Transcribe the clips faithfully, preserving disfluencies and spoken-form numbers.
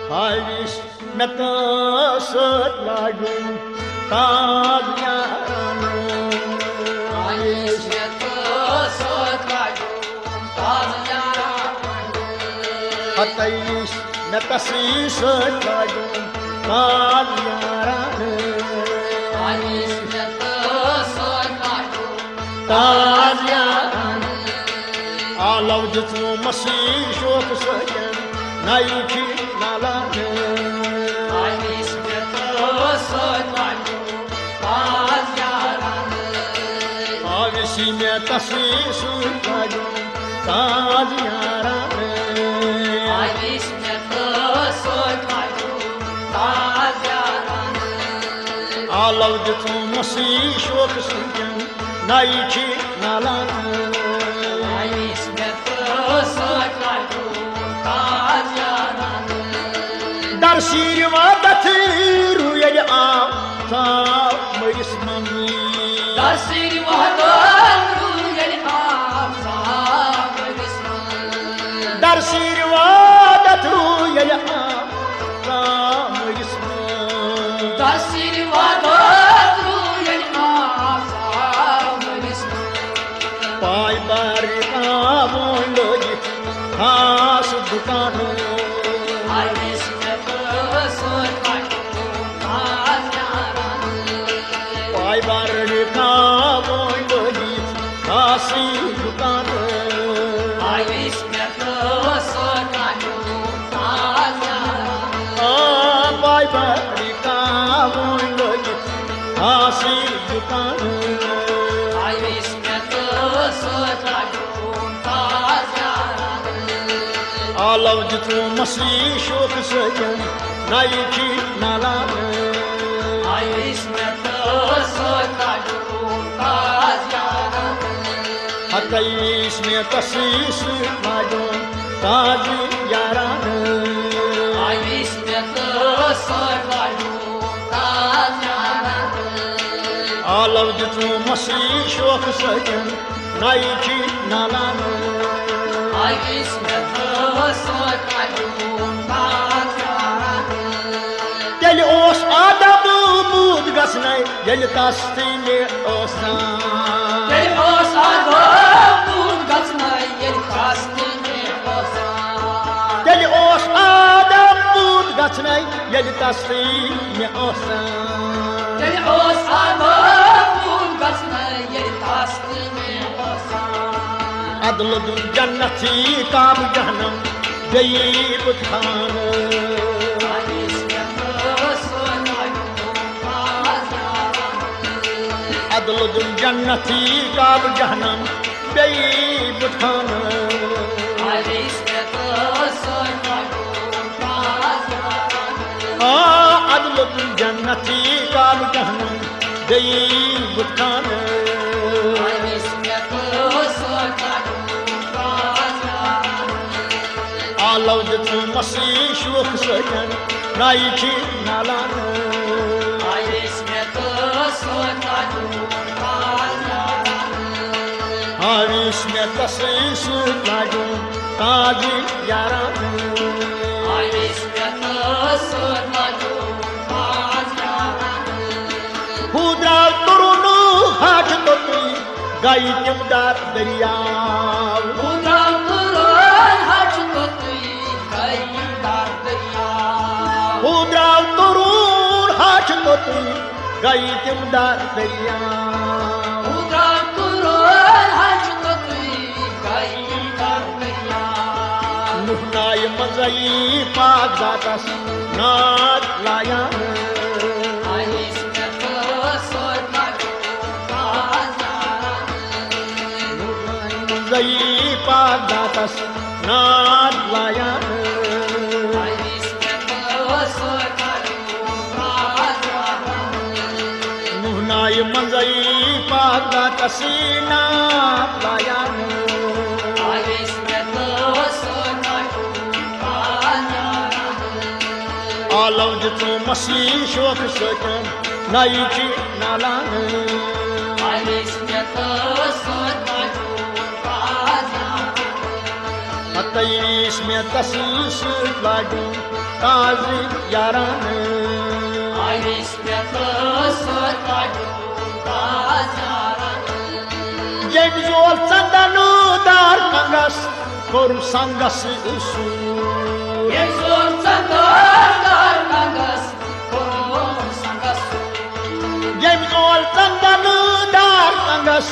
ہاوِس مےٚ تہٕ سۭتۍ لاگُن تاز یارانہٕ۔ ہاوِس مےٚ تہٕ سۭتۍ لاگُن تاز یارانہٕ۔ ہتٲیِس مےٚ تسٕے سۭتۍ لاگُن تاز یارانہٕ۔ ہاوِس مےٚ تہٕ سۭتۍ لاگُن تاز یارانہٕ۔ آلو دِژمو مسی شوقہٕ سۭتۍ نَیہِ چھِ نالانہٕ۔ آوِس مےٚ تہٕ سۭتۍ لاگُن تاز یارانہٕ۔ آوِس مےٚ تسٕے سۭتۍ لاگُن تاز یارانہٕ۔ آوِس مےٚ تہٕ سۭتۍ لاگُن تاز یارانہٕ۔ آلو دِژمو مسی شوقہٕ سۭتۍ نَیہِ چھِ نالانہٕ۔ آوِس مےٚ تہٕ سۭتۍ لاگُن تاز یارانہٕ۔ درسیٖر وادتھ روٗ ییٚلہِ آو ژاو مٔرِس منٛز۔ درسیٖر وادتھ روٗ ییٚلہِ آو ژاو مٔرِس منٛز۔ درسیٖر وادتھ روٗ ییٚلہِ آو ژاو مٔرِس منٛز۔ درسیٖر وادتھ روٗ ییٚلہِ آو ژاو مٔرِس منٛز۔ پاے بار کاوُن لٲگِتھ خاص دُکانہٕ۔ آوِس مےٚ تہٕ سۭتۍ لاگُن تاز یارانہٕ۔ پاے بار کاوُن لٲگِتھ خاصٕے دُکانہٕ۔ آوِس مےٚ تہٕ سۭتۍ لاگُن تاز یارانہٕ۔ آ، پاے بار کاوُن لٲگِتھ خاصٕے دُکانہٕ۔ آوِس مےٚ تہٕ سۭتۍ لاگُن تاز یارانہٕ۔ آلو دِژمو مسی شوقہٕ سۭتۍ نَیہِ چھِ نالانہٕ۔ آوِس مےٚ تہٕ سۭتۍ لاگُن تاز یارانہٕ۔ ہتٲیِس مےٚ تسٕے سۭتۍ لاگُن تاز یارانہٕ۔ آوِس مےٚ تہٕ سۭتۍ لاگُن تاز یارانہٕ۔ آلو دِژمو مسی شوقہٕ سۭتۍ نَیہِ چھِ نالانہٕ۔ آوِس مےٚ تہٕ سۭتۍ لاگُن تاز یارانہٕ۔ تیٚلہِ اوس آدم موٗد گژھنَے ییٚلہِ تس تہِ مےٚ ٲس زان۔ تیٚلہِ اوس آدم موٗد گژھنَے ییٚلہِ تس تہِ مےٚ ٲس زان۔ تیٚلہِ اوس آدم موٗد گژھنَے ییٚلہِ تس تہِ مےٚ ٲس زان۔ تیٚلہِ اوس آدم موٗد گژھنَے ییٚلہِ تس تہِ مےٚ ٲس زان۔ ادٕ لوٚدُن جنت یی کعبہٕ جہنم بیٚیہِ بُت خانہٕ۔ ادٕ لوٚدُن جنت یی کعبہٕ جہنم بیٚیہِ بُت خانہٕ۔ آ، ادٕ لوٚدُن جنت یی کعبہٕ جہنم بیٚیہِ بُت خانہٕ۔ آلو دِژمو مسی شوقہٕ سۭتۍ نَیہِ چھِ نالانہٕ۔ آوِس مےٚ تسٕے سۭتۍ لاگُن تاز یارانہٕ۔ آوِس مےٚ تسٕے سۭتۍ لاگُن تاز یارانہٕ۔ ہُہ درٛاو تُرُن ہَچھ توٚتُے، گٔیہِ تِم دار دٔریاو۔ ہُہ درٛاو تُرُن ہَچھ توٚتُے، گٔیہِ تِم دار دٔریاو۔ ہُہ درٛاو تُرُن ہَچھ توٚتُے، گٔیہِ تِم دار دٔریاو۔ ہُہ درٛاو تُرُن ہَچھ توٚتُے، گٔیہِ تِم دار دٔریاو۔ نُہنایہِ منٛزَے پاک ذاتَس ناد لایان۔ آوِس مےٚ تہٕ سۭتۍ لاگُن تاز یارانہٕ۔ نُہنایہِ منٛزَے پاک ذاتَس ناد لایان۔ آوِس مےٚ تہٕ سۭتۍ لاگُن تاز یارانہٕ۔ نُہنایہِ منٛزَے پاک ذاتَس ناد لایان۔ آوِس مےٚ تہٕ سۭتۍ لاگُن تاز یارانہٕ۔ آلو دِژمو مسی شوقہٕ سۭتۍ نَیہِ چھِ نالانہٕ۔ آوِس مےٚ تہٕ سۭتۍ لاگُن تاز یارانہٕ۔ ہتٲیِس مےٚ تسٕے سۭتۍ لاگُن تازٕ یارانہٕ۔ آیس مےٚ تہٕ سۭتۍ لاجُن تازٕ یارانہٕ۔ ییٚمۍ زول ژندن دار کنگس کوٚر سنگس سوٗر۔ ییٚمۍ زول ژندن دار کنگس کوٚر سنگس سوٗر۔ ییٚمۍ زول ژندن دار کنگس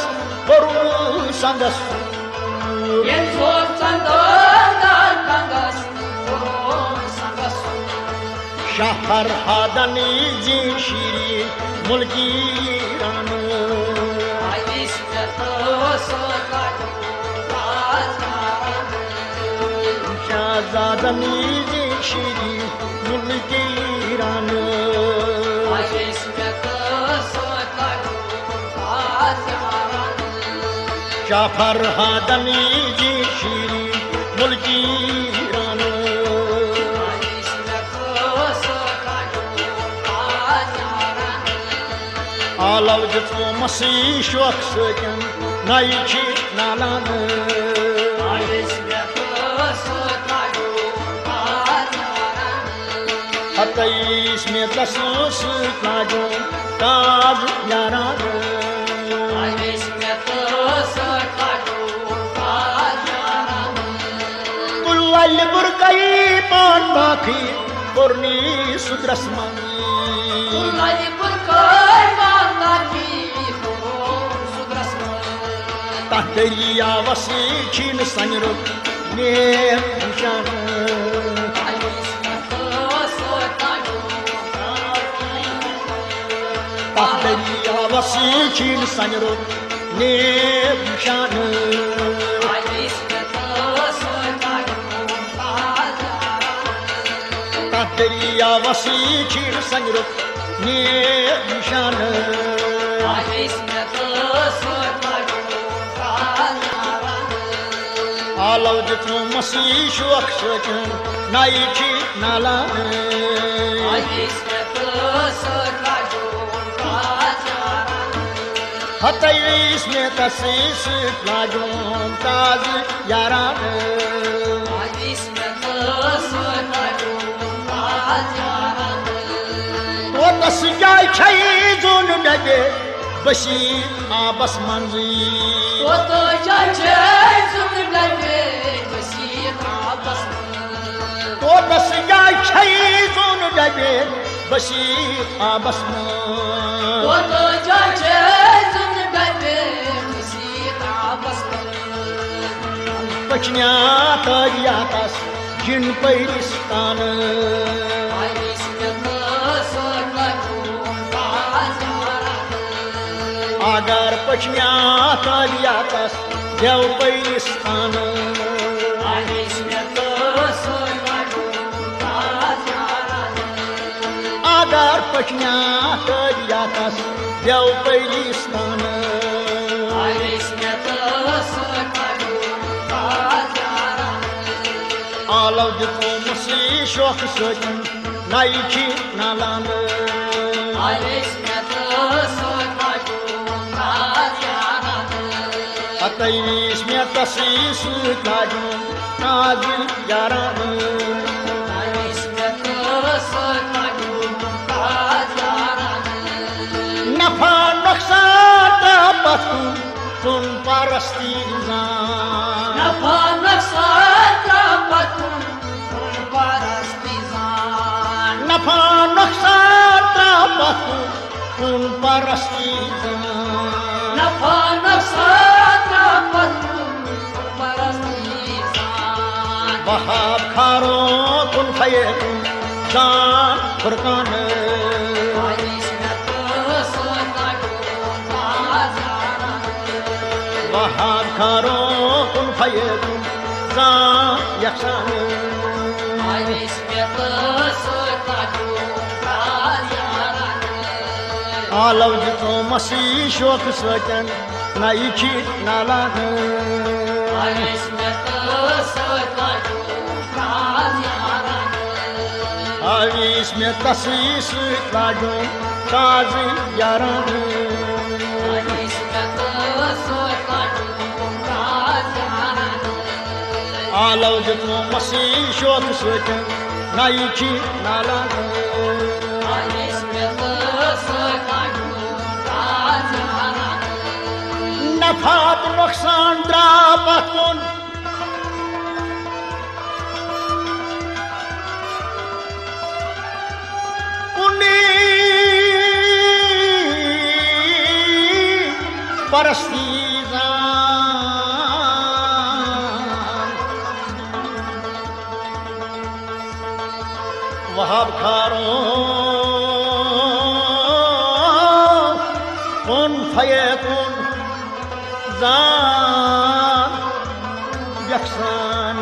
کوٚر سنگس سوٗر۔ ییٚمۍ زول ژندن دار کنگس کوٚر سنگس سوٗر۔ شاہ فرہادن زی شیری ملکی رانہٕ۔ آیس مےٚ تہٕ سۭتۍ لاجُن تازٕ یارانہٕ۔ شاہزادن زی شیری ملکی رانہٕ۔ آیس مےٚ تہٕ سۭتۍ لاجُن تازٕ یارانہٕ۔ شاہ فرہادن زی شیری ملکی رانہٕ۔ آیس مےٚ تہٕ سۭتۍ لاجُن تازٕ یارانہٕ۔ آلو دِژمو مسی شوق سۭتۍ نَیہِ چھِ نالانہٕ۔ آیس مےٚ تہٕ سۭتۍ لاجُن تازٕ یارانہٕ۔ ہتٲیِس مےٚ تسہٕ سۭتۍ لاجُن تازٕ یارانہٕ۔ آیس مےٚ تہٕ سۭتۍ لاجُن تازٕ یارانہٕ۔ تُل للہِ بُرکَے پان باقٕے کوٚرنی سُدرس منٛز۔ تُل للہِ بُرکَے پان باقٕے کوٚرُن سُدرس منٛز۔ تَتھ دٔریاوَس چھِنہٕ سَنہِ روٚٹ نیب نِشانہٕ۔ تَتھ دٔریاوَس چھِنہٕ سَنہِ روٚٹ نیب نِشانہٕ۔ تَتھ دٔریاوَس چھِنہٕ سَنہِ روٚٹ نیب نِشانہٕ۔ آلو دِژمو مسی شوق سۭتۍ نَیہِ چھِ نالانہٕ۔ ہتٲیِس مےٚ تسٕے سۭتۍ لاجُن تازٕ یارانہٕ۔ کوتس جاے چھے زون مےٚ بے بسی آبس منٛزٕے۔ کوتس جاے چھے زون مےٚ بے بسی آبس منٛز۔ کوتس جاے چھے زون مےٚ بے بسی آبس منٛز۔ کوتس جاے چھے زون مےٚ بے بسی آبس منٛز۔ پچنیا تٲریاتس جن پٲرِس تانہٕ۔ اگر پچنیا تٲریاتس دیو پٲرِس تانہٕ۔ اگر پچنیا تٲریاتس دیو پٲرِس تانہٕ۔ آلو دِژمو مسی شوقہٕ سۭتۍ نَیہِ چھِ نالانہٕ۔ پتہٕ ویٖس مےٚ تَسٕے سۭتۍ لاجُن تازٕ یارانہٕ۔ نفع نۄقصان تہٕ پتہٕ کُن پرستی زان۔ نفع نۄقصان تہٕ پتہٕ کُن پرستی زان۔ نفع نۄقصان تہٕ پتہٕ کُن پرستی زان۔ نفع نۄقصان تہٕ پتہٕ کُن پرستی زان۔ وہاب کھارو کُن فیکُن زان فرقانہٕ۔ وہاب کھارو کُن فیکُن زان یکسانہٕ۔ آلو دِژو مسی شوقہٕ سۭتۍ نَیہِ چھِ نالانہٕ۔ آویس مےٚ تَسٕے سۭتۍ لاجُن تازٕ یارانہٕ۔ آلو دِژو مسی شوقہٕ سۭتۍ نَیہِ چھِ نالان۔ نفع تہٕ نۄقصان درٛاو پتھ کُن۔ کُنی پرستی زان۔ وہاب کھارو کن فیکون زان یکسان۔